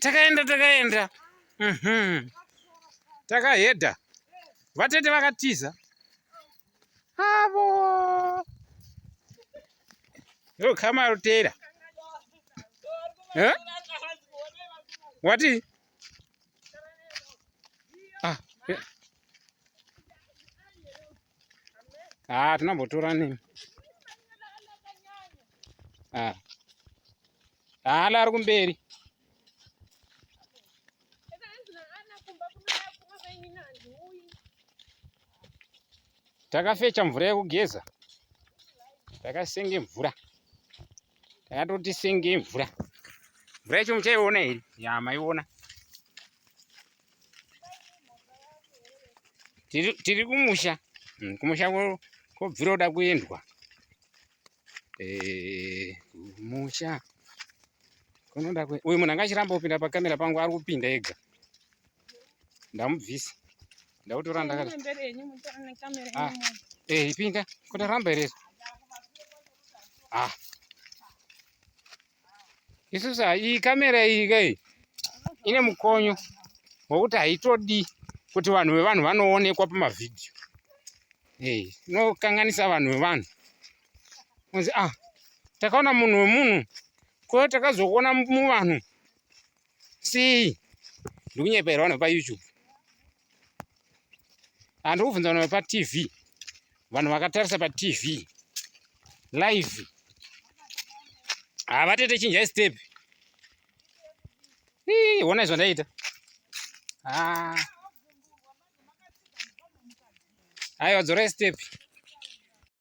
Takaenda takaenda. Takahedha. Vatete vakatiza. Avo. Yo kama rutera. Eh? Wati? Ah. Eh. Ah, tinombotora nini? Ah. Hala ari kumberi. Takafecha mvura yekugeza. Takasenge mvura. Takatoti senge mvura. Mvura yacho muchaiona here? Ya maiona. Tiri kumusha. Kumusha kobvira kuda kuendwa. Eh, kumusha. Kunoda uyu munhu anga achiramba kupinda pakamera pangu ari kupinda ega. Ndamubvisa. Ndautora ndakati. Ah, eh, ipinda. Kutaramba here? Ah. Isusu iyi kamera iyi kai ine mukonyo wekuti haitodi kuti vanhu vevanhu vanoonekwa pamavhidhiyo. Hey, inokanganisa vanhu vevanhu. Unzi ah, takaona munhu wemunhu ko takazokuona muvanhu sei? Ndikunyepa here vanhu vepaYouTube? Handiri kubvunza vanhu vepaTV, vanhu vakatarisa paTV live. Havatete chinjai step. Ii, honai zvandaita. Ah. Aiwa dzorai step.